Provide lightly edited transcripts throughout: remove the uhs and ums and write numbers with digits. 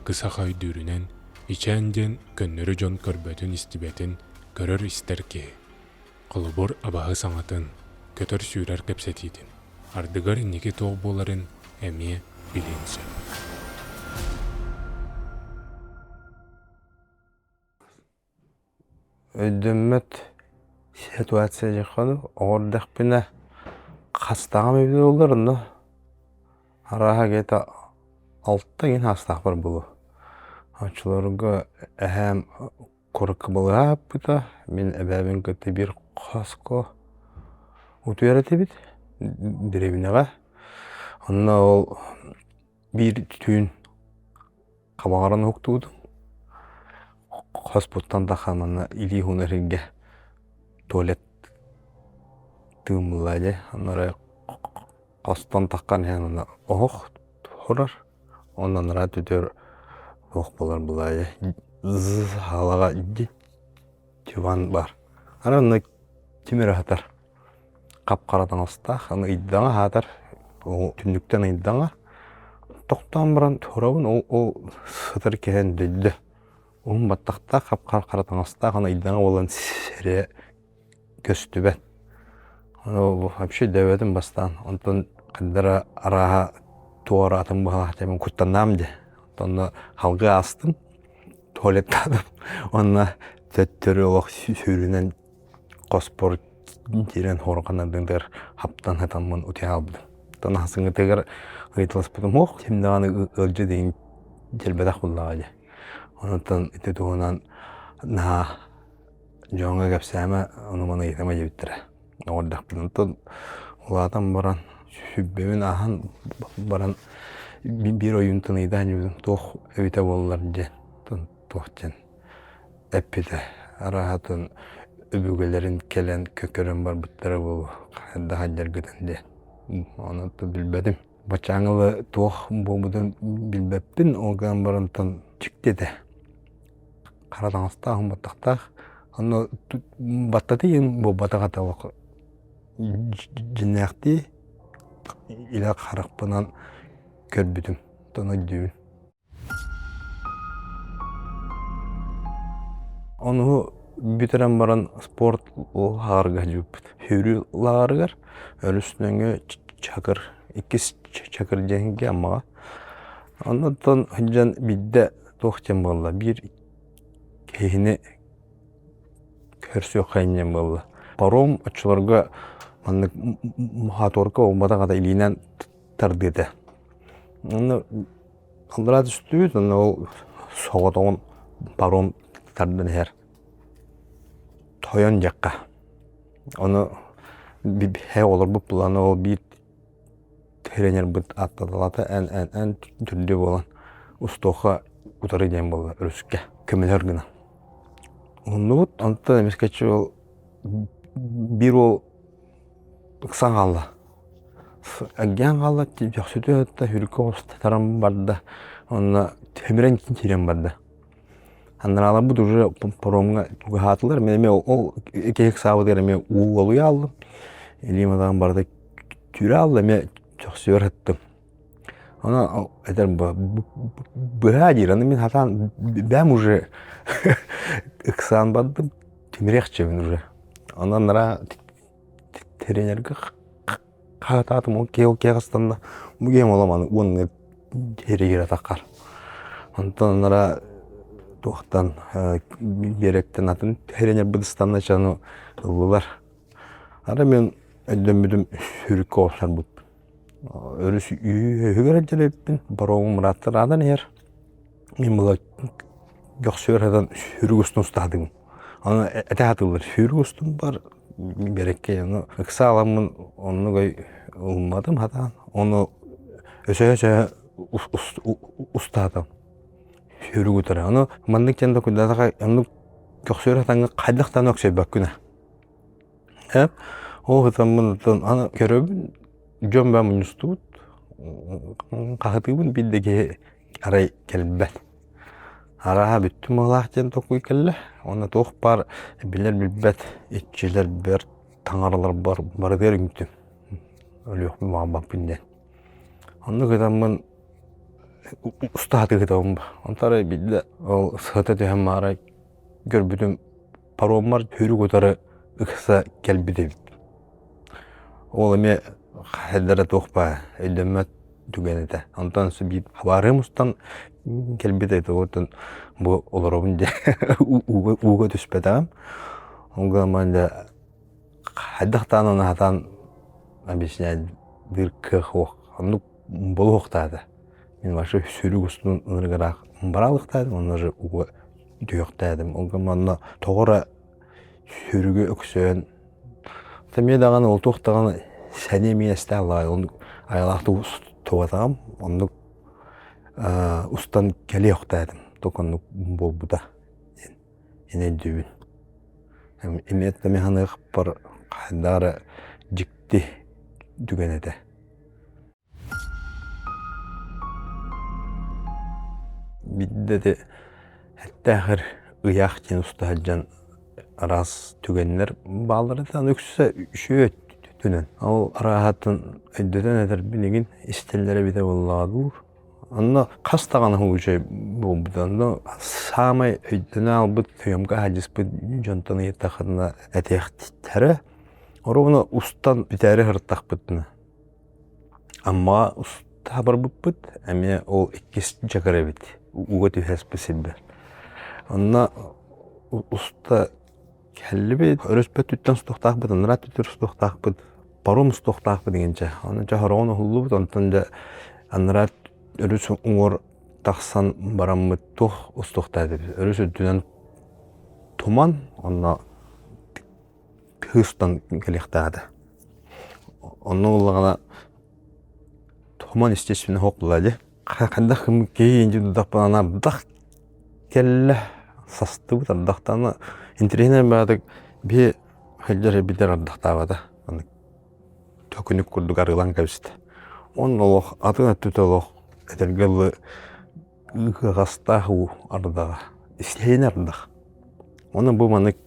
Былыргы саха өйдүүрүнэн, ичээн диэн көннөрү дьон көрбөтүн-истибэтин көрөр-истэр киһи. Холобур, абаһы саҥатын, көтөр-сүүрэр кэпсэтиитин, ардыгар инники туох буоларын эмиэ билиэн сөп. Өйдөммөт ситуация дьахханы оҕо эрдэхпинэ хастаҕым эбитэ буоллар онно арааһа где-то алта игин саастаахпар буолуо. Оччолорго эһээм курукка балыһааппыта, мин эбээбин кытта биир хоско утуйар этибит дэриэбинэҕэ. Онно ол биир түүн Хабаҕаран уһуктубутум. Хоспуттан тахсан манна илии уһунар сиргэ туалет тыыммылла дии. Онно эрэ хостон таххан иһэн онно оһох турар. Онно анараа өттүгэр туох буолар былаайа саалаҕа диван баар. Арай онно ким эрэ сытар. Хап-хара таҥастаах, аны ыйдаҥа аһаатар, түннүктэн ыйдаҥа. Тохтоон баран турабын, ол ол сытар киһи өндөйдө. Уһун баттахтаах, хап-хара хара таҥастаах, аны ыйдаҥа буолан сирэ көстүбэт. Ону вообще өйдөөбөтүм бастаан. Онтон хайдара арааһа туох эрэ атын быһалаах диэммин куттаннаам дии. Онно халгыы аастым, туалеттаатым уонна төттөрү олох сүүрүнэн хоспор киирэн хоруоханардыгар хаптан сытаммын утуйа хаалбытым. Оттон ахсыҥҥытыгар ыйыталаспытым уох ким даҕаны ыалдьа диэн кэлбэтэх буоллаҕа дии. Онтон ити туһунан наһаа дьоҥҥо кэпсээмэ, ону-маны ыйытыма диэбиттэрэ. Оҕордохпун. Онтон улаатан баран сүбэбин ааһан баран биир ойуунтан ыйытаан дьиэбитим туох эбитэ буоллар диэн туох диэн эппитэ. Арааһатын өбүгэлэрин кэлэн көрөн барбыттара буолуо, хайдах сылдьаргытын диэн. Ону билбэтим. Баччааҥҥа ыла туох буолбутун билбэппин, ол гынан барантан дьикти этэ. Хара таҥастаах, баттахтаах. Онно баттатыы буолбатах этэ олох дьиннээхтии илэ харахпынан көрбүтүм. Оттон өйдүүбүн. Ону бүтэрэн баран спорт лааҕырга сылдьыбыппыт. Сүүрүү лааҕырыгар өрүс нөҥүө Чакыр, иккис Чакыр диэҥҥэ Аммаҕа. Оннуттан сылдьан биирдэ туох диэн буолла, биир киһини көрсүөххэ диэн буолла. Паром оччолорго маннык моторка буолбатах ата илиинэн тардыы этэ. Онно Аллараа түстүбүт уонна ол соҕотоҕун паром тардан иһэр тойон диэххэ. Ону һэ олорбут буолан ол биир тренербит ааттаталаата эн эн эн түрдүү буолан устуохха утары диэн буолла өрүскэ көмөлөһөр гына. Уһуннубут онтон эмискэччи ол биир уол ыксаан хаалла. Эргээн хаалла, дьөхсүтү ытта, үрүккэ оҕустаран барда уонна тимирэн киирэн барда. Аннарааларбыт уже паромҥа чугаһаатылар. Мин эмиэ ол киһи ыксаабытыгар эмиэ уу олуйа ааллым. Илиим атаҕым барыта түүрэ аалла, эмиэ дьөхсүбэр ыттым. Ону этэр быһаа диир, аны мин сатаан бэйэм уже ыксаан бардым, тимириэхчэбин уже. Онон анараа Тренергэ хаһытаатым ол киһи ол киһи хастанна бу киһим оламаны уонна эригир атаххар. Онтон анара туохтан биэрэктэн атын тренербит ыстанна чаны ыллылар. Ара мен өйдөммүтүм сүрүккэ охсорбуппун. Өрүс үһүгэр илдьэлэппин, паромум ырааттар аадан иһэр. Мин була көхсүгэр сытан сүрүк устун устаатым. Аны этэ сатыыллар сүүрүк устун бар биэрэккэ ону ыкса аламмын оннук өй ылымматым сатаан. Ону өсөһө-өсөһө устаатым. Сүүрүк утары. Ону маннык диэн докуйдаатаха оннук көхсүгэр сатаҥҥа хайдах даҕаны өксөйбөккүн ээ. Эп ол сытаммын оттон аны көрөбүн дьон баа мунньустубут хаһытыыбын биир да киһи арай кэлбэт. Арааһа бүттүм быһыылаах диэн толкуй кэллэ. Уонна туох баар билэр-билбэт иччилэрбэр, таҥараларбар барытыгар үҥтүм. Өлүөхпүн баҕарбаппын диэн. Оннук ытаммын Устаатыгытабын Онтон арай биирдэ ол сыта түһэн маара көрбүтүм пароммар сүүрүк утары ыкса кэлбит эбит. Ол эмиэ хайдара туох баа өйдөммөт түгэн этэ. Онтон биир хабаарыым устан кэлбит этэ. Оттон бу олоробун дьэ ууга түспэтэҕим. Ол гынан баран дьэ хайдах даҕаны сатаан объяснять кыах суох. Оннук буолуохтаата. Мин вообще сүүрүк устун ынырыгыраах бараалыктаатым, онно же уга түһүөхтээдим. Ол гынан онно тоҕо эрэ сүүрүгү өксөөн эмиэ даҕаны ол туох даҕаны сэниэ миэстээх лаай оннук айылаахтык устубатаҕым оннук устан кэлиэхтээдим только оннук буолбута диэн ини өйдүүбүн. Эмиэ эмиэ саныахпар хайдах эрэ дьикти түгэн этэ. Биирдэ ити эттээхэр ыйаах диэн уста сылдьан араас түгэннэр бааллар этэ. Аны үксэ үчүгэй өттүнэн. Ол арааһаттан өйдөтөн этэрбин игин истэллэрэ эбитэ буоллаҕа дуу. Онно хас даҕаны случай буолбута. Онно саамай өйдөнө албыт, съемка сылдьыспыт дьонтон ыйыттаххытына этиэхтэрэ. Оруобуна устан бүтээри сырыттахпытына Аммаҕа уста барбыппыт, эмиэ ол иккис дьакыр эбит, ууга түһэспит сирбэр. Онно уста кэллибит, өрөспөттүттэн устуохтаахпыт, анараа өттүттэн устуохтаахпыт, паром устуохтаахпыт дигэнчэ. Ону дьэ хороҕун уһуллубут, онтон дьэ анараа өрүс уҥуор тахсан бараммыт туох устуохтаах этибит. Өрүс үрдүнэн туман, онно кыыстан кэлиэхтээх этэ. Онно буоллаҕына туман естественно суох буолла дии. Хайдах киһи инчи дудахпына ардах кэллэ састыбыт ардахтаана интэриэһинэй баҕатык биһи сылдьар эбитэр ардахтаабата. Аны төкүнүк курдук арыылаан кэбистэ. Уонна олох атын өттүтэ олох этэргэ дылы ыаҕастаах уу ардаҕа. Ислэһин ардах. Уонна бу маннык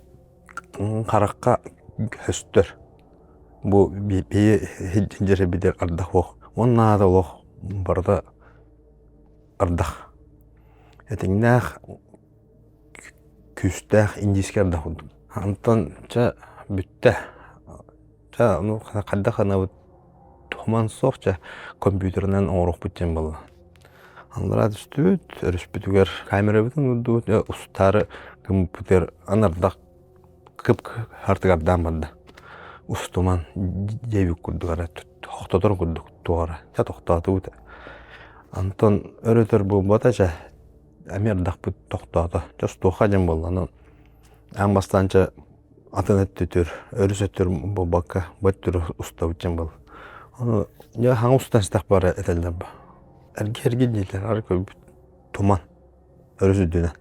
Харахха көстөр. Бу биһи билэр ардах суох. Уонна аата олох барыта ардах. Этиҥнээх күүстээх индийскэй ардах курдук. Онтон чэ бүттэ. Чэ ону хайдах гынабыт туман суох чэ компьютерынан оҥоруохпут диэн буолла. Анараа түстүбүт, өрүспүтүгэр камерабытын уурдубут, устаары гыммыппытыгар анардах кып-хартыгардаан барда. Устуман диэбит курдук эрэ тохтотор курдук туох эрэ. Чэ тохтоотубут. Онтон өр-өтөр буолбата чэ эмиэ ардахпыт тохтоото. Чэ устуохха диэн буолла. Онон аан бастаан чэ атын өттүтүр, өрүс өттүр буолбакка, бу өттүр устабыт диэн буолла. Ону дьэ хаҥа устан истэх бары этэллэр ба. Эрги-эрги дииллэр, ары көрбүт туман өрүс үрдүнэн.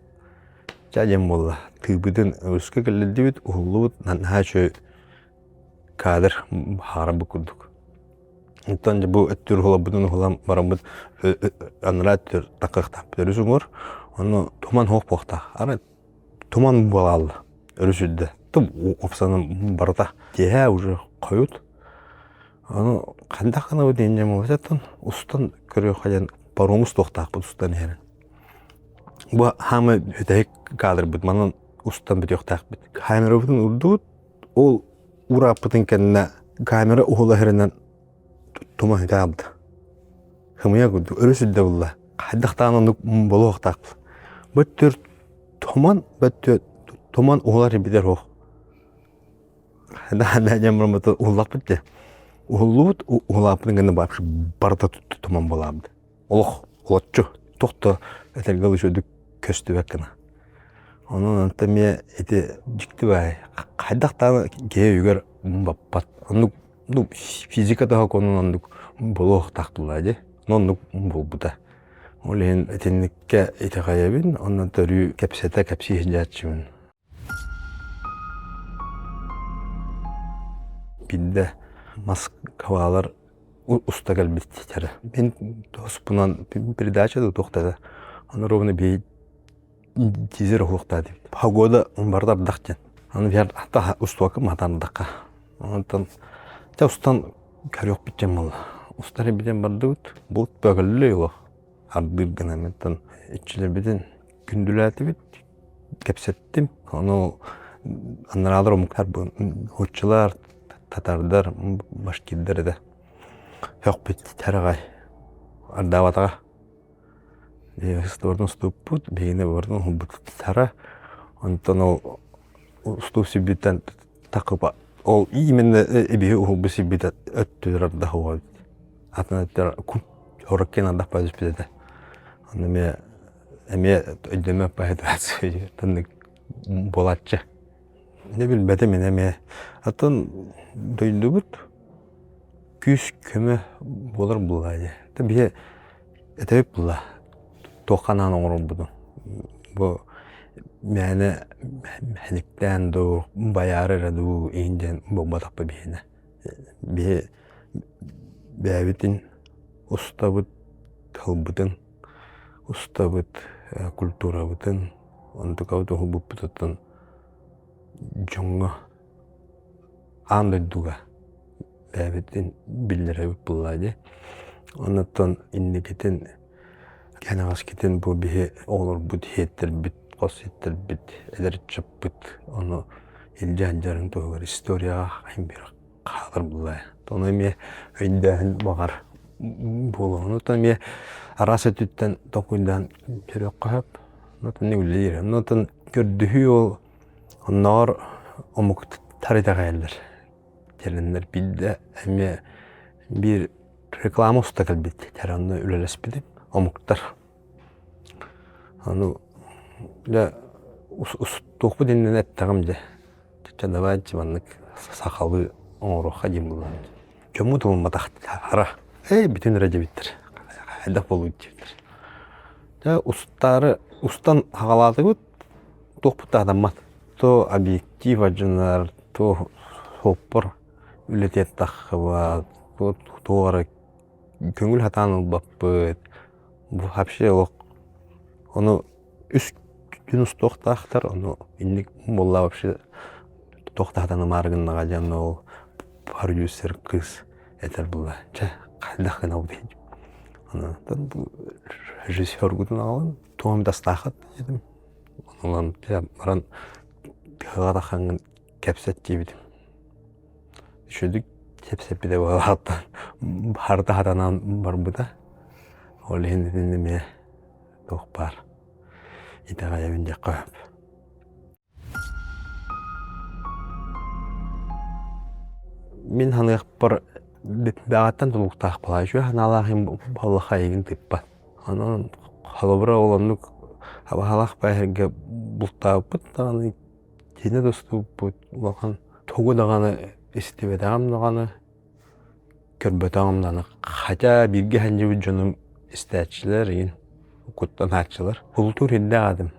Чэ диэн буолла. Тыыбытын өрүскэ кэллэрдибит, уһуллубут, наһаа үчүгэй кадр хаарабыт курдук. Оттон дьэ бу өттүр уһуларбытын уһулан бараммыт анараа өттүр такыахтаахпыт өрүс уҥуор. Ону туман суох буолуохтаах. Арай Туман буолаалла өрүс үрдэ. Тум уопсанан барыта. Киэһэ уже хойут. Ону хайдах гынабыт диэн дьэ устан көрүөххэ диэн паром устуохтаахпыт устан иһэрин. Бу хаамай бүтэһик кадрбыт манан устан бүтүөхтээхпит. Камерабытын урдубут, ол урааппытын кэннэ камера уһула иһэринэн тума сүтэ Хымыйа курдук өрүс үрдэ булла. Хайдахтаан оннук буолуохтаах. Бөттүр туман бөттү туман уһулар билэр суох. Дьаммырмыты уһуллаппыт дии. Уһуллубут уһулааппытын гына вообще барыта туман буолаабыт. Олох олоччу туох да этэргэ үчүгэйдик көстүбэт гына. Онон онто эмиэ ити дьикти баай хайдах даҕаны киһи өйүгэр баппат. Оннук ну физика да сокуонун оннук буолуохтаах буоллаҕа дии. Оннук буолбута. Ол иһин итинниккэ итэҕэйэбин, онно төрүү кэпсэтэ кэпсии сылдьааччыбын. Биирдэ Москвалар уста кэлбиттэрэ. Мин туспунан передача да туох да Ону ровно биир тизер уһуохтаа диэбит. Погода барыта ардах диэн. Аны биһэр хата устуока матан ардахха. Онтон чэ устан көрүөхпүт диэн буолла. Устар эбитэн бардыбыт. Булт бөкөллө олох. Ардыыр гына оттон иччилэрбитин күндүлээтибит, кэпсэттим. Ону анараалар омуктар нууччалар, татардар, башкирдар этэ. Һөхпүт аҕай ардаабатаҕа. Устубутун устубуппут, биһигини барытын уһулбуттара. Онтон ол устуу сирбиттэн такыпа ол именно биһи уһулбут сирбит өттүгэр ардах уһуга атын өттүгэр хороккен ардах түспүт этэ. Ону эмиэ эмиэ өйдөммөт баһы тыннык буолааччы. Дьэ билбэтим мин эмиэ. Атын дойдубут күүс-көмө буолар буоллаҕа дии. Биһи этэбит буолла туохха анаан оҥорорбутун. Бу мээнэ мэниктээн дуу, байаары эрэ дуу иһин диэн буолбатахпыт биһиэнэ. Биһи бэйэбитин устабыт, тылбытын устабыт, культурабытын, онтукабыт уһулбуппутуттан дьоҥҥо аан дойдуга бэйэбитин биллэрэбит буоллаа дии. Оннуттан инникитин кэнэҕэскитин бу биһи оҕолорбут, иһиэттэрбит, хос иһиттэрбит, эдэр ыччаппыт ону илдьэ сылдьарын туһугар историяҕа хайбыыр хаалар буоллаа. Ону эмиэ өйдөөһүн баҕар буолуо. Онуттан эмиэ араас өттүттэн толкуйдаан көрүөххэ сөп. Онуттан үлэлиир. Онуттан көрдөһүү ол оннооҕор омуктар итэҕэйэллэр. Кэлэннэр биирдэ эмиэ биир реклама уста кэлбит. Онно үлэлэспитим омуктар. Ону дьэ устуохпут иннинэ эттэҕим дьэ. Чэ давайте маннык сахалыы оҥоруохха диэн буоллаҕым. Дьоммут ылымматахтара. Эй, бүтүн эрэ диэбиттэр. Хайдах буолуй диэбиттэр. Дьэ устаары устан хаҕалаатыбыт туохпут да хатаммат. То объектив алдьанар, то суоппар үлэтиэр таххыбат, то туох эрэ көҥүл сатаан ылбаппыт. Бу вообще олох ону үс күн устуохтаахтар, ону инник буолла вообще туох да хатанымаары гыннаҕа диэн ол продюсер кыыс этэр буолла. Чэ, хайдах гынабыт Онон бу режиссергутун аҕалан туом дастаахат диэтим. Онон баран тыаҕа таххаҥҥын кэпсэт диэбитим. Үчүгүйдүк кэпсэппитэ буолааттан харда хатанан барбыта. Ол иһин итиннэ эмиэ туох баар итэҕэйэбин диэххэ сөп. Мин саныахпар бэҕэттэн тулуктаах буолаа. Үчүгэй санаалаах иһин буоллахха эйигин тыыппат. Онон холобура ол оннук абаһалаах баайарга бултаабыппыт даҕаны, киинэ да устубуппут улахан тугу даҕаны истибэтэҕим даҕаны, көрбөтөҕүм даҕаны. Хотя бииргэ сылдьыбыт дьонум истээччилэр игин куттанааччылар. Култуур ирдээх этим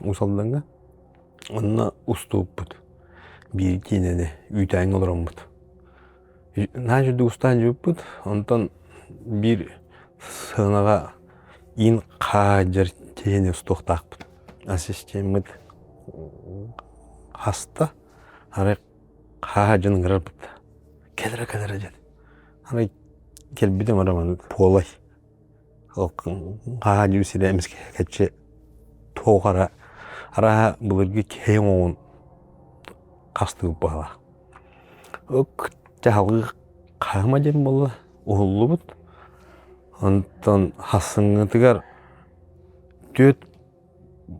Уус Алдаҥҥа. Онно устубуппут. Биир киинэни үүтээҥҥэ олороммут. Наһаа үчүгдүк устаан дьыбыппыт. Онтон биир сыанаҕа иин хаадьар киһини устуохтаахпыт. Ассистеммыт хаста, арай хааһа дьон ыҥырарбыт. Кэлэрэ кэлэрэ диэн. Арай кэлбитим ара маннык пуолай. Хааһа дьүү сирэ эмискэ кэччи туох ара арааһа былыргы киһи оҥоҕун хастыыр быһалаах. Дьаһалыы хаһыма диэн буолла, уһуллубут. Онтон хассыҥҥытыгар түөрт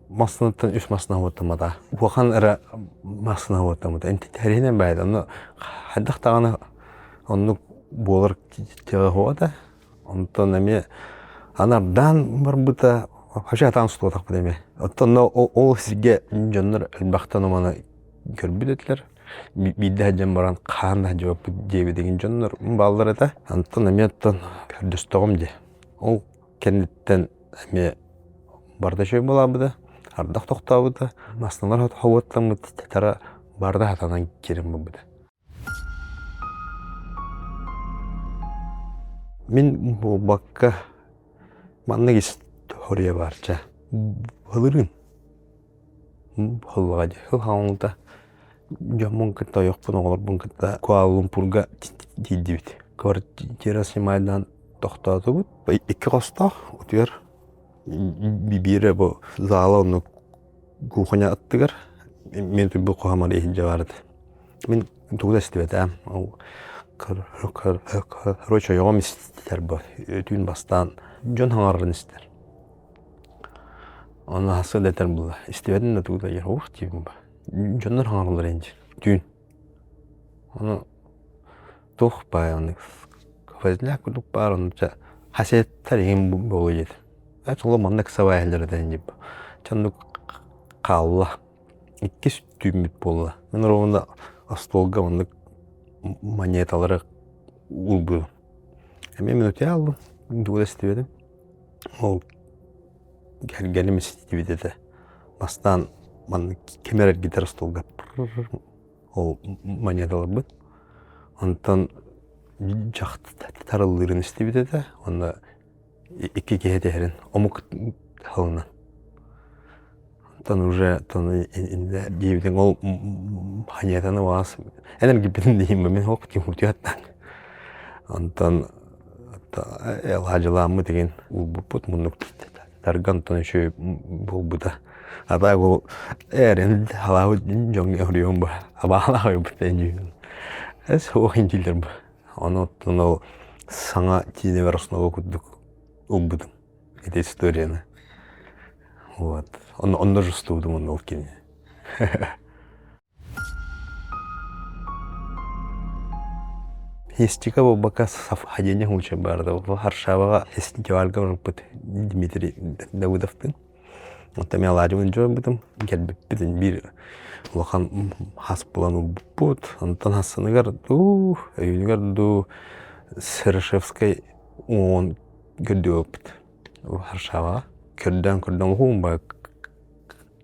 массыынаттан үс массыына уоттаммата. Улахан эрэ массыына уоттаммыта. Тэринэн баайда. Онно хайдах даҕаны оннук буолар кыаҕа суоҕа да. Онтон эмиэ анардаан барбыта вообще атаан устубатахпыт эмиэ. Оттон ол сиргэ дьоннор элбэхтэн оманы көрбүт этилэр. Биирдэ сылдьан баран хаһан да сылдьыбаппыт диэбит дьоннор бааллар этэ. Онтон эмиэ оттон көрдөстөҕүм дии. Ол кэнниттэн эмиэ барыта үчүгэй буолаабыта, ардах тохтообута, массыыналар хобуоттаммыттара барыта хатанан киирэн барбыта. Мин буолбакка маннык история баар чэ. Былырыын буоллаҕа дии. Сыл хаҥалыта дьоммун кытта, ойохпун, оҕолорбун кытта Куала-Лумпурга тиийдибит. Квартира снимайдаан тохтоотубут. Икки хостоох утуйар. Биирэ бу заала оннук кухня аттыгар мин турбут хоһомор иһирдьэ баар этэ. Мин тугу да истибэтээм. Ол короче ойоҕум истэр бу түүн бастаан дьон хаҥарарын истэр. Ону хаста да этэр буолла. Истибэтим да тугу да ух диибин ба. Дьоннор хаҥараллар инчи түүн. Ону туох баай оннук возняк курдук баар ону чэ хасиэттэр иһин буолуо диэтим. Ол маннык сабай иһэллэр этэ дип. Чэ оннук хаалла. Иккис түүммүт буолла. Мин ровно остуолга маннык монеталары уурбутум. Эмиэ мин утуйа хааллым. Тугу да истибэтим. Ол кэргэним истибит этэ. Бастаан маннык ким эрэ эргитэр остуолга ол монеталарбыт. Онтон дьахтар ыллыырын истибит этэ. Уонна икки киһи этиһэрин омук тылынан. Онтон уже диэбитиҥ ол монетаны баҕас эн эргиппитин диэһин мин ох тимуртуйаттан. Онтон алаадьылааммыт игин уурбуппут муннук тарга онтон үчүгэй буолбута. А так ол эрин халаабыт дьоҥҥо хоруйуом бу абаалаах ойбут дьүүн. Эс суох интилер бу. Ону оттон ол саҥа киинэбэр основа курдук ылбытым ити историяны. Вот. Онно онно жустубутум онно ол кини. Фестика буолбакка совпадение случай баарда. Варшаваҕа фестивальга барбыт Дмитрий Давыдовтыын. Оттон мен алаадьыбын дьуорбутум, кэлбиппит биир улахан хас булан ылбыппыт. Онтон хассыныгар дуу, өйүнүгэр дуу Серошевскай уон көрдүөппүт Варшаваҕа. Көрдөөн көрдөөн уһуун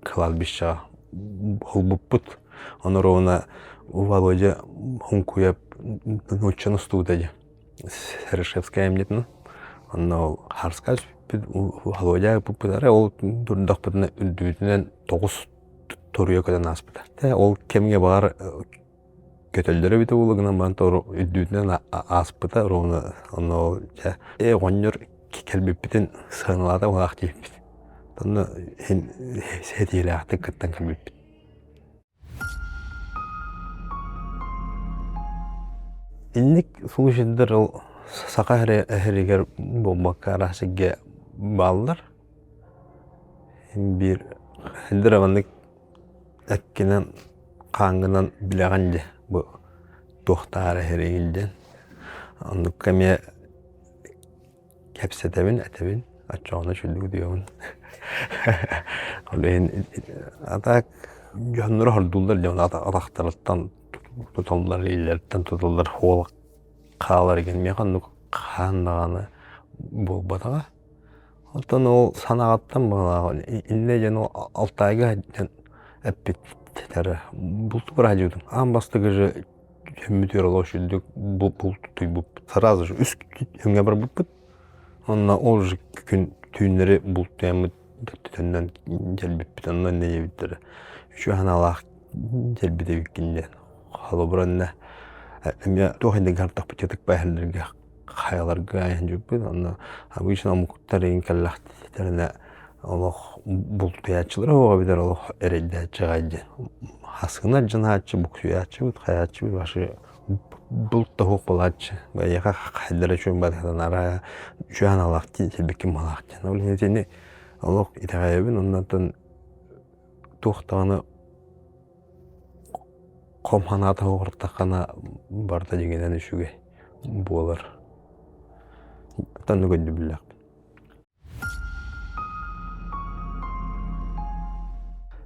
кладбищеҕа ылбыппыт. Ону ровно Володя Хуҥкуйап нууччаны устубута дии. Серошевскай эмньитин. Онно ол харска түспүппүт, Володя ыппыппыт эрэ ол турдахпытына үрдүбүтүнэн тоҕус туруйа көтөн ааспыта. Ол кэмҥэ баҕар көтөллөрө эбитэ буолуо гынан баран үрдүбүтүнэн ааспыта ровно онно ол дьэ ээ оҕонньор кэлбиппитин сыаналаата быһаах диэбиппит. Онно иһин сэтиилээхтик кыттан кэлбиппит. Инник случайдар ол саха эһэригэр буолбакка араас сиргэ бааллар. Биир элдэр маннык эккинэн хааҥҥынан билэҕин дии бу туохтаах эһэригин диэн. Оннукка эмиэ кэпсэтэбин, этэбин, оччоҕуна үчүгдүк утуйабын. Ол иһин а так дьоннору хордууллар дьон атахтарыттан туталлар, илиилэриттэн туталлар, хуол хаалар игин миэхэ оннук хаан даҕаны буолбатаҕа. Оттон ол санаҕыттан быһалаах иннэ диэн ол Алтайга диэн эппиттэрэ бултуур аһдьыбытым. Аан бастакы же Өммүтүгэр олох үрдүк бултуйбуппут. Сразу же үс күҥҥэ барбыппыт. Онно ол же күн түүннэри бултуйаммыт төннөн кэлбиппит. Онно иннэ диэбиттэрэ. Үчүгэй санаалаах кэлбит эбиккин диэн. Холобура иннэ эмиэ туох иннигэр хартахпыт ытык баһылларга хайаларга айанньыппыт. Онно обычно омуктар иҥ кэллэхтэринэ олох бултуйааччылара суох эбэтэр олох эрэйдээччи аҕай диэн. Хаскына дьанааччы, буксуйааччыбыт, хайааччыбыт вообще булт да суох буолааччы. Эйиэхэ хайдара үчүгэй барытын араа үчүгэй аналаах диэн силбиккин малаах диэн. Ол иһин итини олох итэҕэйэбин оннуттан туох даҕаны хом санаата оҕортаххына барыта дьиҥинэн үчүгэй буолар. Оттон өйдөбүллээхпин.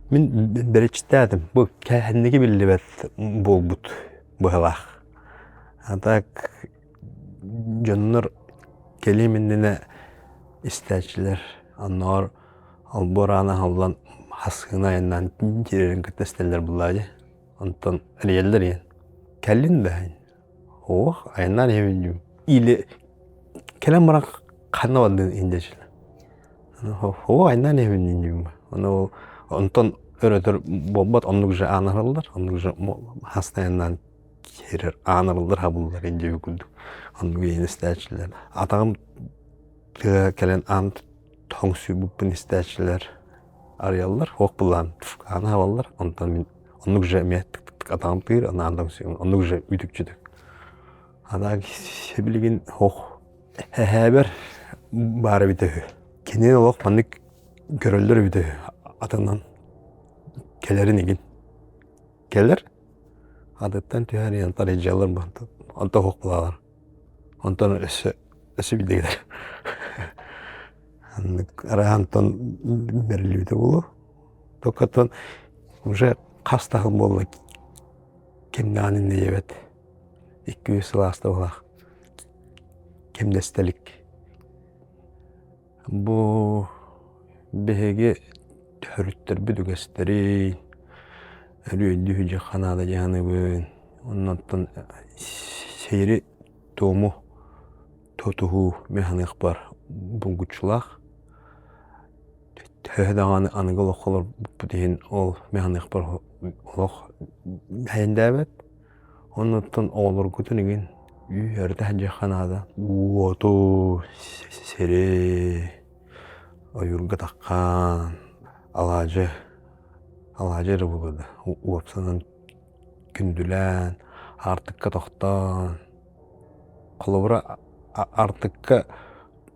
Мин бэрэчтээтим. Бу кэнники биллибэт буолбут быһалаах. А так дьоннор кэлиэм иннинэ истээччилэр оннооҕор олбуор аана аһыллан хассыына айаннаан киирэрин кытта истэллэр буоллаҕа дии. Онтон эрийэллэр ийэн. Кэллин да Ох, айаннаан иһэбин дьүм. Или кэлэн баран ханна бардын индечилэ. Оо, айаннаан иһэбин дьүм. Ону онтон өрөтөр буолбат оннук же аан арыллар, оннук же хаста айаннаан киирэр аан арыллар хабыллар индиби курдук. Оннук иһин истээччилэр. Атаҕым тыа кэлэн аан. Тоҥсуйбуппун истээччилэр арыйаллар, ох былаан ааны хабаллар, онтон мин оннук же эмиэ тык-тык атаҕым тыыр, анаан тоҥсуйабын, оннук же үтүкчүтүк. Анаа билигин ох эһээбэр баар эбитэ үһү. Кини олох маннык көрөллөр эбитэ үһү атынан кэлэрин игин. Кэлэр, атыттан түһэр иһэн тарыйдьаллар онтон ох булалар. Онтон өссө өссө билдигилэр. Аннык араантан бэриллибитэ буолуо. Только уже хас таһым буолла кимнэҕин иннийэбэт. Икки-үс сыл ааста буолаах. Кимдэстэлик. Бу биһиги төрүттэрбит үгэстэрин, өрүү өйдүү ханаада дьаһаныбын. Оннуттан сири туому тутуһуу мин саныахпар булгуччулаах. Төһө даҕаны аныгы олоххо олорбуппут иһин ол мин саныахпар олох мэһэйдээбэт. Оннуттан оҕолоргутун игин үөрэтэ сылдьыахха наада. Уоту, сири, ойуурга таххан, алаадьы, алаадьы эрэ буолуо да уопсанан күндүлээн, аартыкка тохтоон. Холобура, аартыкка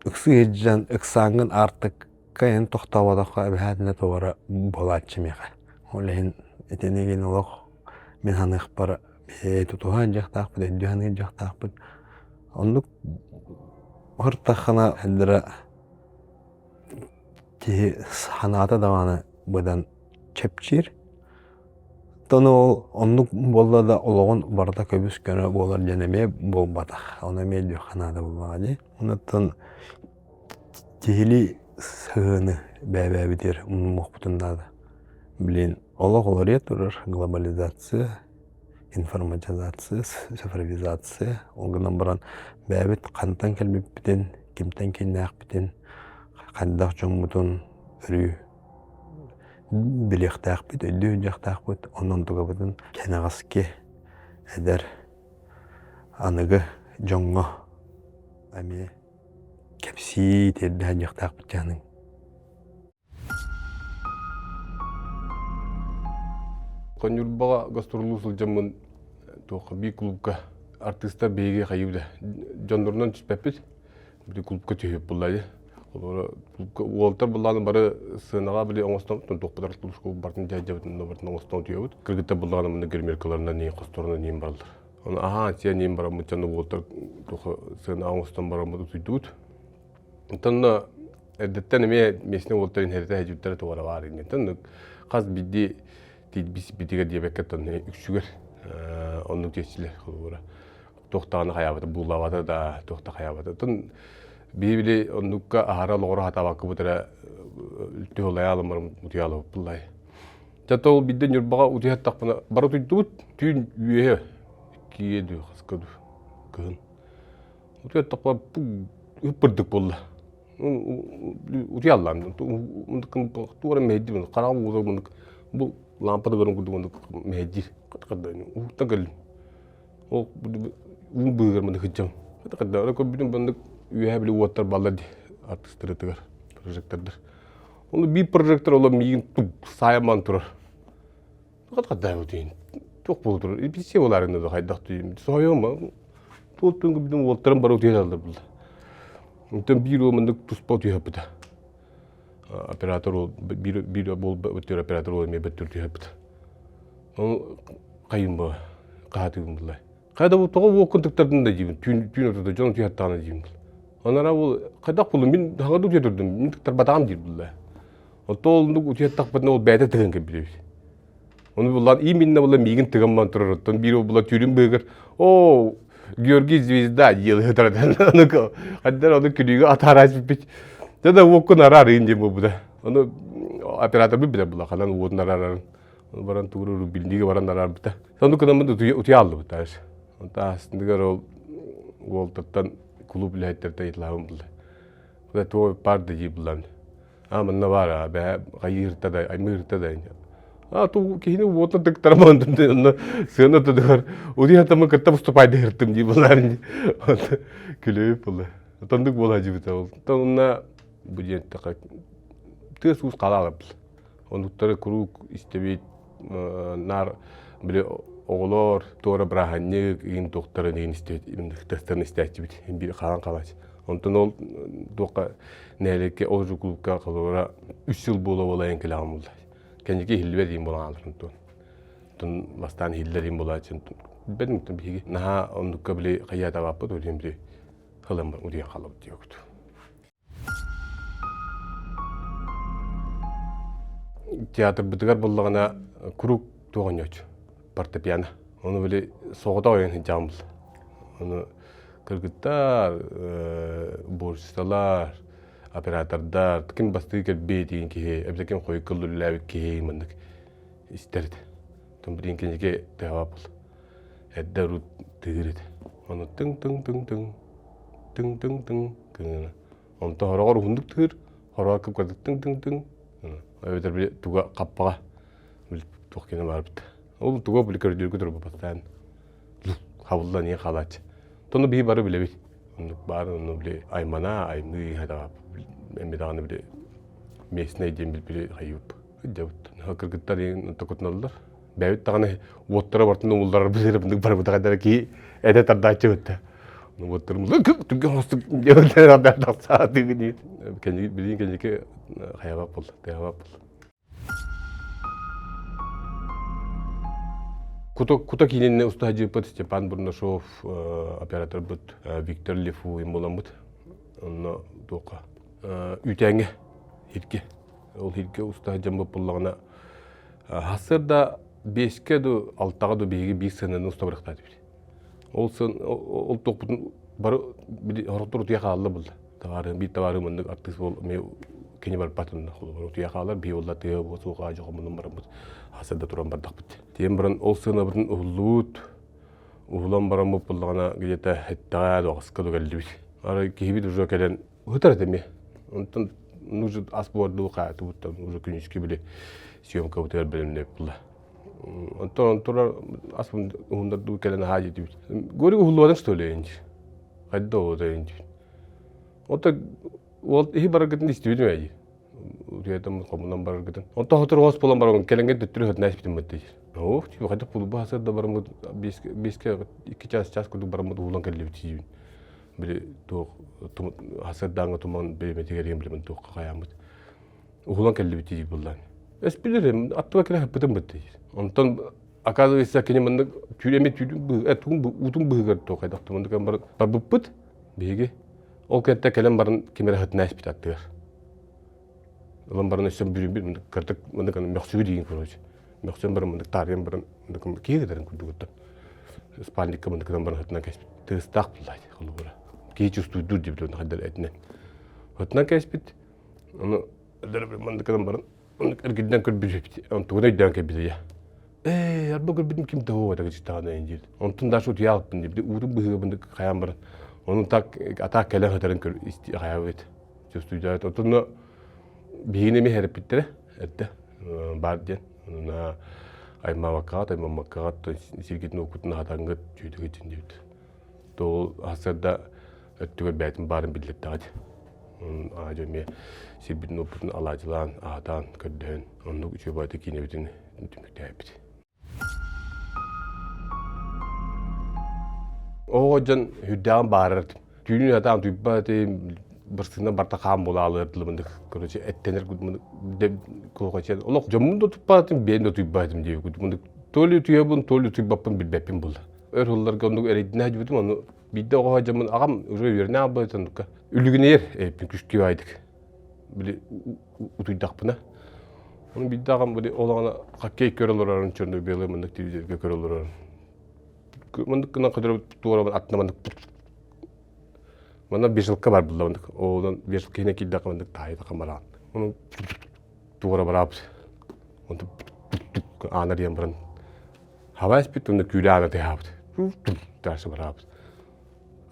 ыксыы сылдьан ыксааҥҥын аартыкка эн тохтооботоххо эбэһээтинэ туора буолааччы миэхэ. Ол иһин итини игин олох мин саныахпар тутуһан дьахтаахпыт, өйдүү саныыр дьахтаахпыт. Оннук ыртаххына эллэрэ киһи санаата даҕаны быдан чэпчиир. Оттон ол оннук буолла да олоҕун барыта көбүс-көнө буолар диэн эмиэ буолбатах. Ону эмиэ өйдүөххэ наада буоллаҕа дии. Онуттан киһилии сыһыаны бэйэ-бэйэбитигэр умнумуохпутун наада. Блин, олох уларыйа турар глобализация, информатизация, цифровизация. Ол гынан баран бэйэбит хантан кэлбиппитин, кимтэн кииннээхпитин, хайдах дьоммутун өрүү билиэхтээхпит, өйдүү сылдьыахтаахпыт. Онон тугабытын кэнэҕэски эдэр аныгы дьоҥҥо эмиэ кэпсии тиэрдэ сылдьыахтаахпыт дьаһаныҥ. Ньурбаҕа гастроллуу сылдьаммын туохха биир клубка артыыстар биһиги хайыы да дьоннорунан түспэппит. Били клубка түһүп булла дии. Олору клубка уолтар буллааны бары сценаҕа били оҥостон туохпутар барытын дьайдьабытын барытын оҥостон утуйабыт. Кыргыттар буллааны мында гримеркаларынан нии хосторунан ниин бараллар. Ону аһаан сиэн ниин бараммыт дьону уолтар туох сцена оҥостон бараммыт утуйдубут. Онтон эрдэттэн эмиэ местный уолтар инһэритэ сылдьыбыттара туора баар иннинтэн хас биирдии тиийбит диэбэккэ оттон үксүгэр оннук диэччилэр холобура туох даҕаны хайаабата буулаабата да туох да хайаабата оттон биһи били оннукка аһара олоҕоро хатаабаккыбыт эрэ түһүлайаалымар утуйаалыбыппыллай Чэ ол биирдэ Ньурбаҕа утуйаттахпына бары утуйдубут түүн үөһэ иккиэ дуу хаска дуу кыһын Утуйаттахпа ыппырдык буолла. Утуйаллаам. Туора мэһэйдиир хараҕым уута бу лампада көрөн курдук оннук мэһэйдиир. Уһуктан кэллим. Ол уум быыһыгар маннык сылдьам. Көрбүтүм маннык үөһэ били уоттар баллар дии артыыстарытыгар прожектордар. Ону биир прожектор олор миигин саайаман турар. Хатхатаабытын туох буола турар репетиция буолаарыҥна да хайдах дии соһуйуом туол түҥ бүтүн уолтарым бары утуйа сыталлар булла онтон биир уол маннык туспа утуйаппыта оператор уол биир биир уол бөттүр оператор уол эмиэ бөттүр утуйаппыта ол хайым бу хаатыгым булла хайда бу тоҕо уоккун тыктардын да диибин түүн түүн ортото дьон утуйаттаҕына диибин Онара бу хайдах буллум мин хаҥа утуйа турдум мин тыктарбатаҕым диир булла Оттон ол оннук утуйаттахпытына ол бэйэтэ тыган кэлбит эбит. Ону буллан именно була миигин тыган турар оттон биир була түүрүн быыгар о Георгий Звезда диэл ытардан ону хаддар ону күлүүгө атаарач биппит. Дьэ да уоккун араарыын диэн буолбута. Ону оператор билэр була ханан уотун араарарын. Ону баран тугуру билдиге баран араарбыта. Ону кынаммыт утуйа аллыбыт тааш. Онта астыныгар ол уолтаттан клуб үлэһиттерте ыйытылаабын булла. Туо пар да дии буллан. А манна баар аа бээ хайыырта да аймыырта да а ту киһини уотун тыктарам онно сыана тудугар удиһатамы кытта выступайдыыртым дии булаар күлүп була тоннук буола дьибитэ ол тонна. Бу диэн эттэххэ тыас-уус хаалааларбыт. Оннуктары куруук истэбит, наар били оҕолор туора бырааһынньык иин туохтарын иин тыастарын истээччибит биир хаалан хаалааччы. Онтон ол туохха нэһилиэккэ ол кулуупка холобура үс сыл буола-буола эн кэлэҕин булла. Кэнники иһиллибэт иин буолан хаалар онтон. Онтон бастаан иһиллэр иин буолааччы билбэтим биһиги наһаа оннукка били хайаатабаппыт ол иһин били ылан утуйан хаалабыт диэбит. Театрбытыгар буоллаҕына куруук туох оонньооччу фортепиано. Ону били соҕотох ойон сылдьаҕын булла. Ону кыргыттар, уборщицалар, оператордар, ким бастыы кэлбит диэн киһи, эбэтэр ким хойукка үлэлээбит киһи маннык истэр этэ. Оттон билигин кинигэ тыаҕа буолла. Эрдэ урут тыыр этэ. Ону тыҥ-тыҥ-тыҥ-тыҥ, тыҥ-тыҥ-тыҥ гына. Онтон хороҕор уһуннук тыыр, хороҕор кып-кырдык тыҥ-тыҥ-тыҥ. Эбэтэр били туга хаппаҕа били туох киэнэ баарбыт. Ол туга били көрдүүргэ турбут бастаан хабыллан ийэ хаалааччы. Тону биһи бары билэбит. Оннук баар онну били аймана, аймыы хадаҕа эмиэ даҕаны били местнэй диэн били хайыып. Дьабыт. Кыргыттар токутуналлар. Бэйэбит даҕаны уоттара бартын умулларар быһыырабындык барбытах эдэр киһи этэ тардааччы бытта. Уоттарым түгэн хостук билигин кэнники хайабап буолла, тыабап буолла. Кута, кута киининне устаһадьыыппыт Степан Бурнашов операторбыт Виктор Лефуин буламмыт. Онно туохха үүтээҥҥэ хирге Ол хиргэ устаһа дьон буллаҕына сарсыарда биэскэ ду алтаҕа ду биһиги биир сыананы уста барыахтаатыбыт. Ол сын ол туохпутун бары хорохтор утуйа хаалла булла. Табаары биир табаары маннык артыыс буол эмиэ кини барбат онно холобур утуйа хаалар биһи уолла тыа буо суоха дьохомунун бараммыт сарсыарда туран бардахпыт. Тиэн баран ол сыанабытын уһуллубут уһулан бараммыт буллаҕына где-то эттэҕэ доҕуска ду кэллибит. Арай киһибит уже кэлэн Ыһытар этэ эмиэ. Онтон нужно ас буордуу хаатыбыттан уже күнүскү били съемкабытыгар бэлэмнэбит була. Онтон турар ас уһуннардуу кэлэн аһаа диэтибит. Говорю, уһуллубатын что ли инчи? Хайда оҕото инчи. Онтон уол иһи бараргытын истибитим ээ. Утуйатым хомунан бараргытын. Онтон хотор хос буолан баран кэлэнгэ төттөрү хатына испитим бытты. Ох, типа хайдах булба хасыр да бараммыт беске икки час час курдук бараммыт уһулан кэллибит тиийбин. Били туох хасырдааҥҥа туман бириэмэтигэр иһин билимин туохха хайааммыт уһулан кэллибит диир буллаан. Эспилерим аттыга кэлэ хаппытым быт диир. Онтон оказывается кини маннык түүл эми түүл тугун уутун быһыгар туох хайдах туманнык баран барбыппыт биһиги ол кэнтэ кэлэн баран ким эрэ хатына испит аттыгар. Ылан баран өссө бүрүмбүт кырдык маннык мөхсүбүт диин короче. Мөхсөн баран маннык таарыйан баран киһи кытарын курдугуттан спальникка манныкынан баран хатынан кэспит. Тыастаах буллаайт холобура. Киһи чувствуйдуур диэбит онно хайдар этинэн. Хатынан кэспит. Ону манныкынан баран эргиллэн көрбүт онтугун өйдөөн кэлбит я. Ээ, арба көрбүтүм ким да хуо так читаҕына диир. Онтун даже утуйаалпын диир. Уутун быһыыбын хайаан баран. Ону так атаак кэлэн хатарын көр хайаабыт. Чувствуйдаат. Отунна биһигини эмиэ хэриппиттэрэ эрдэ баар диэн. Онуна аймаабаккаҕыт, аймаммаккаҕыт сиргитин уоккутун аһатаҥҥыт дьүөтүгүт диэбит. Ол сарсыарда өттүгэр бэйэтин баарын биллэрдэҕит. Аадьа эмиэ сирбитин уоппутун алаадьылаан, аһатаан, көрдөһөн оннук үчүгэй баҕайытык киинэбитин түмүктээбиппит. Оҕо дьон сүрдээҕин баарар түүнүн сатаан түйбэт этим, бырсыынан барта хаан буолаалыар дылы короче эттэнэр куохачен олох дьоммун да туппаатым бэйэм да түйбээтим диэбит то ли утуйабын то ли утуйбаппын билбэппин буолла өр сылларга оннук эрэйдинэ сылдьыбытым ону биирдэ оҕо дьоммун аҕам уже үөрэнэ аҕалбыт оннукка үлүгүнэйэр эппин күскүү аайдык били утуйдахпына ону биирдэ аҕам били ол аҕана хоккей көрө олорорун черно-белый маннык телевизорга көрө олорорун маннык гынан көтөрө туорабын аттына маннык манна вешалка бар булла маннык оонон вешалка иһинэн киирдэххэ маннык таайы бараан ону туора бараабыт онтон аана диэн баран хаба испит уонна күүлэ аана тыаһаабыт дальше бараабыт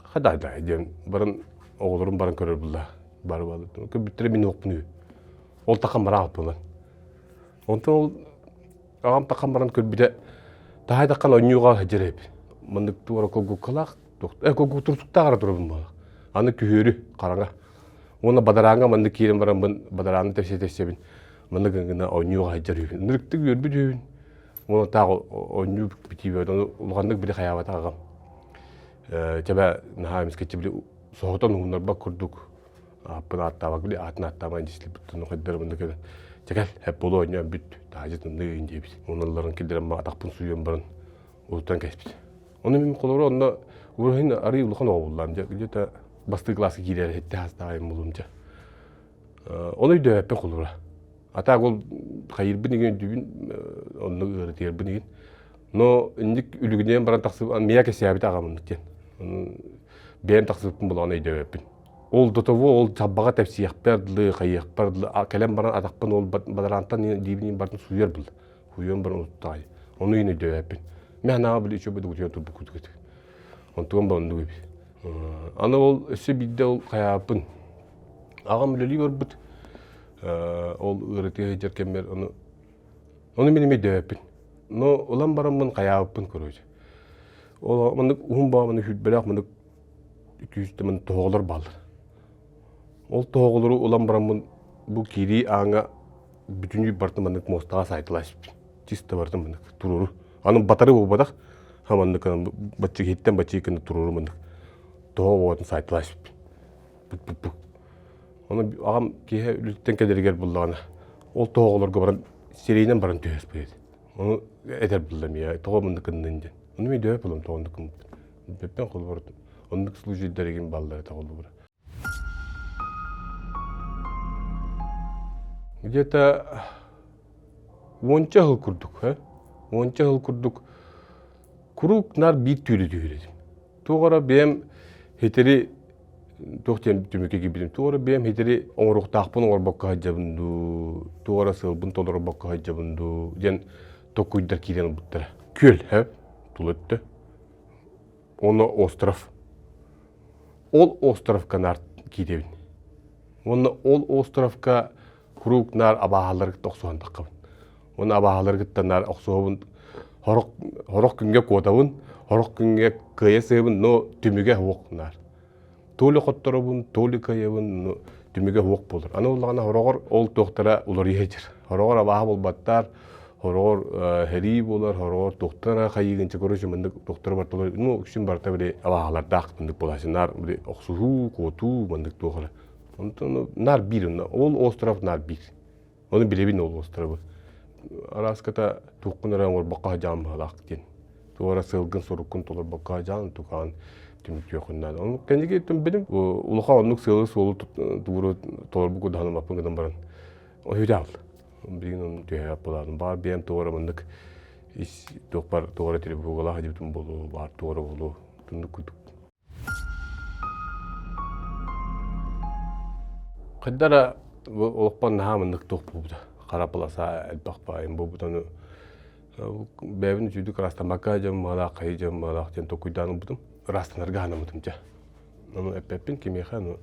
хадай диэн баран оҕолорум баран көрөр булла бары көрбүттэрэ мин уохпун үһү ол тахан бараабыт онтон ол Аҕам таххан баран көрбүтэ, таһай таххан онньууга сылдьар эбит. Маннык туора колгуккалаах, э колгук турсуктаах эрэ турабын буолла. Аны күһүөрү хараҥа. Уонна бадарааҥҥа маннык киирэн бараммын бадарааны тэпсэ-тэпсэбин маннык гына оонньуу сылдьар үһүбүн. Ынырыктык үөрбүт үһүбүн. Уонна таах оонньуу битиибэ ону улаханнык били хайаабата аҕам. Чэбэ наһаа эмискэччи били соһутан уһуннарбат курдук ааппын ааттаабак били аатын ааттаабан дьислибит хайдары маннык кэлэн чэ кэл хэп буолуо оонньоон бүт таһдьа тымныы диэбит. Уонналарын киллэрэн атахпын сууйан баран Улутан кэспит. Ону мин холобура онно уруһуйун арый улахан оҕо буллаам дьэ где-то бастыы класска киирэр һитте хастаайым булум дьэ. Ону өйдөөбөппүн холобура. А так ол хайырбын игин өйдүүбүн онно ыарытыйарбын игин. Но инник үлүгүнээн баран тахсып мия кэсээбит аҕам оннук диэн. Бэйэм тахсыбыппын булаҕын өйдөөбөппүн. Ол до того ол чаббаҕа тэпсиэхпэр дылы, хайыахпар дылы кэлэн баран атахпын ол бадараантан диибин бартын сууйар булла. Уйан баран уттаай. Ону иин өйдөөбөппүн. Мин анаҕа били үчүгэй дugутуйан турбут курдук Онтугам ба оннук эбит. Аны ол өссө биирдэ ол хайааппын. Аҕам үлэлии барбыт. Ол ыарытыа сылдьар кэммэр ону ону мин эмиэ өйдөөбөппүн. Но ылан бараммын хайаабыппын короче. Ол маннык уһун баа маннык сүүрбэлээх маннык күүстэ маннык тоһоҕолор бааллар. Ол тоһоҕолору ылан бараммын бу киирии ааҥҥа бүтүннүү барытын маннык муостаҕа саайталаспын. Чисто барытын маннык туруору. Аны батары буолбатах. Ха маннык баччык иһиттэн баччык гына туруору маннык тоһо оҕотун саайталаспын. Пук-пук-пук. Ону аҕам киэһэ үлэттэн кэлэригэр буллаҕына ол тоһоҕолорго баран сирэйинэн баран түһэспит. Ону этэр буллам я тоҕо маннык гыннын диэн. Ону мен дөйөп булам тоҕо оннук гыммыппын. Бэппэн холобур оннук случайдарыгын баллар этэ холобура. Где-то уонча сыл курдук, уонча сыл курдук куруук наар биир түүлү түһүүр этим. Туох эрэ бэйэм хитири туох диэн түмүккэ киирбитим. Туох эрэ бэйэм хитири оҥоруохтаахпын оҥорбокко сылдьабын дуу, туох эрэ сыалбын толорбокко сылдьабын дуу диэн толкуйдар киирэн ылбыттара. Күөл, тула өттө. Уонна остров. Ол островка наар киирэбин. Уонна ол островка куруук наар абааһылары кытта охсуһан таххабын. Уонна абааһылары кытта наар охсуһабын. Хорох, хорох күҥҥэ куотабын, хорох күҥҥэ кыайа сыһабын, но түмүгэ суох наар. То ли хотторобун, то ли кыайабын, но түмүгэ суох буолар. Аны буоллаҕына хороҕор ол туохтара уларыйа сылдьар. Хороҕор абааһы буолбаттар, хороҕор сэрии буолар, хороҕор туохтара хайыыгынча короче маннык туохтара барталар, ну үксүн барыта били абааһылардаах маннык буолааччы наар били охсуһуу, куотуу маннык туох эрэ. Онтон наар биир онно ол остров наар биир. Ону билэбин ол островы. Араската туоххун эрэ оҥорбокко садьаан быһалаах диэн. Туора сыалгын соруккун толорбокко садьаан тукаан түмүктүөххүн наада. Ону кэнники билим улахан оннук сыалы-суолу тууру толорбут кудаһанымаппын гынан баран өйдөөл. Билигин оны түһээп булаадым. Баар биэм туора маннык ис туохпар туора тревогалаах дибитим болуу, баар туора болуу. Тундук курдук. Хайдара олохпор наһаа маннык туох буолбута. Хара полоса элбэх баайым буолбута. Ону бэйэбин үчүгдүк ыраастаммакка дьон баҕалаах, хайыы дьон баҕалаах диэн толкуйдаан ылбытым. Ыраастанарга санаммытым дьэ. Ону эппэппин кимиэхэ, ону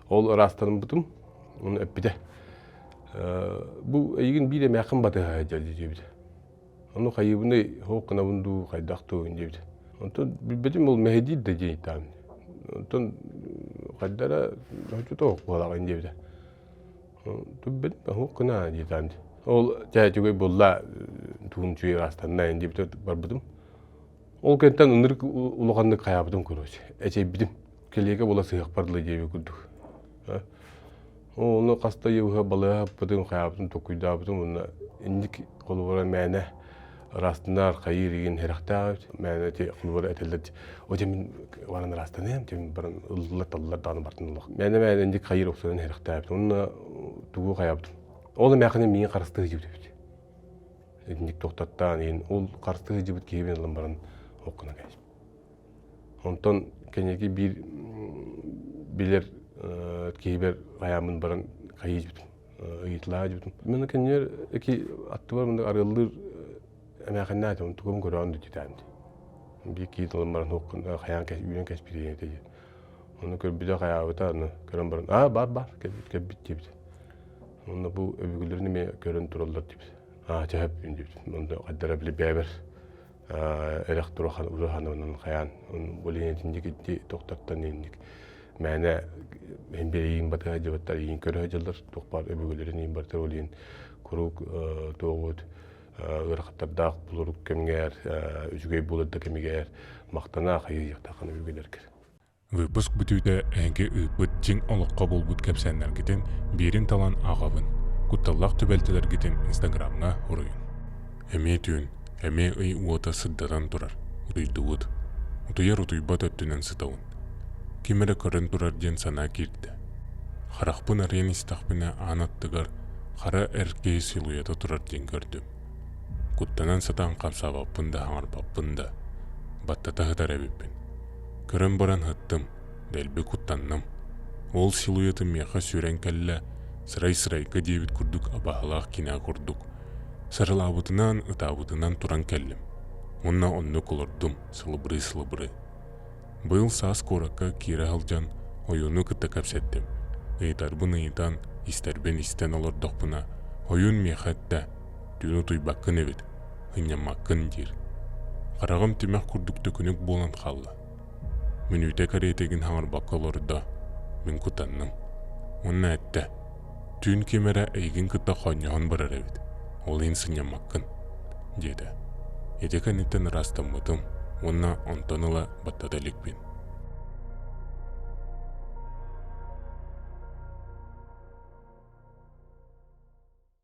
ол ыраастаныммытым, ону эппитэ. Бу эйигин биир эмээххин батыһа сылдьар диэбитэ. Ону хайыыбыный, суох гынабын дуу, хайдах дуу диэбит. Онтон билбэтим ол мэһэйдиир да диэн ыйытаҕын. Онтон хайда эрэ оччотоох буолаҕын диэбитэ. Билбэтим, суох гына диэтэҕим. Ол чэ үчүгэй буолла, тугун үчүгэй ыраастанна диэбитэ барбытым. Ол кэнниттэн ынырык улаханнык хайаабытым короче, эчэйбитим. Кэлиэгэ буола сыһыахпар дылы диэбит курдук. Ону хаста ыйы балыыһа хайаабытын толкуйдаабытым уонна инник холобура мээнэ ыраастынаар хайыыр игин сэрэхтээх эбит. Мээнэ ити холобура этэллэр о дьэ мин баран ыраастаныам дьэ мин баран ыллылар таллар даҕаны бартын олох. Мээнэ мээнэ инник хайыыр охсуйан сэрэхтээбит. Уонна тугу хайаабытым. Ол эмээхини миигин харыстыы сылдьыбыт эбит. Итинник тохтаттаан иһин ол харыстыы сылдьыбыт киһибин ылан баран оккуна кээспит. Онтон кэнники биир билэр киһибэр хайааммын баран хайыы дьибитим, ыйыталаһа дьибитим. Мин кэннигэр ики аттыбар мында арыаллыыр эмээхиннээх этим, тугум көрөөн дититээн. Биир киһи тылын баран хуоккун хайаан үүнэн кэспит этэ диэн. Ону көрбүтэ хайаабыта, аны көрөн баран, аа бар бар, кэлбит кэлбит диэбит. Онно бу өбүгэлэрин эмиэ көрөн тураллар диэбит. Аа чэһэп диэбит. Онно хайдара били бэбэр эрэх турахан ураһанынан хайаан болин итинник итти тохтортон инник. Мээнэ иһин биэйиин батыһа дьыбаттар иин көрө сылдьаллар туох баар өбүгэлэрин иин бартар ол иһин куруук туоҕут ыарахаттардаах булурук кэмҥэр үчүгэй буолар да кэмигэр махтана хайыйыахтааххын өбүгэлэргэр. Выпуск бүтүүтэ эһиги ыыппыт дьиҥ олоххо булбут кэпсээннэргитин биирин талан ааҕабын, кутталлаах түбэлтэлэргитин Инстаграмҥа уруйун. Эмиэ түүн, эмиэ ый уота сырдатан турар, утуйдубут. Утуйар утуйбат өттүнэн сытабын. Ким эрэ көрөн турар диэн санаа киирдэ. Харахпын арыйан истэхпинэ аан аттыгар хара эр киһи силуэта турар диэн көрдүм. Куттанан сатаан хамсаабаппын да хаҥарбаппын да, баттата сытар эбиппин. Көрөн баран ыһыттым, дэлби куттанным. Ол силуэтым миэхэ сүүрэн кэллэ, сырай-сырайга диэбит курдук абааһылаах кинээ курдук. Сарылаабытынан, ытаабытынан туран кэллим. Уонна оннук олордум, сылыбырыы-сылыбырыы. Быйыл саас куоракка киирэ сылдьан ойууну кытта кэпсэттим. Ыйытарбын ыйытан, истэрбин истэн олордохпуна, ойуун миэхэ эттэ, «Түүн утуйбаккын эбит, ынньаммаккын» диир. Хараҕым тимэх курдук төкүнүк буолан хаалла. Мүнүүтэ кэриэтигин хаҥарбакка олордо, мин куттанным. Уонна эттэ, «Түүн ким эрэ эйигин кытта хоонньоһон барар эбит, ол иһин сынньаммаккын» диэтэ. Ити кэнниттэн ыраастаммытым уонна онтон ыла баттата иликпин.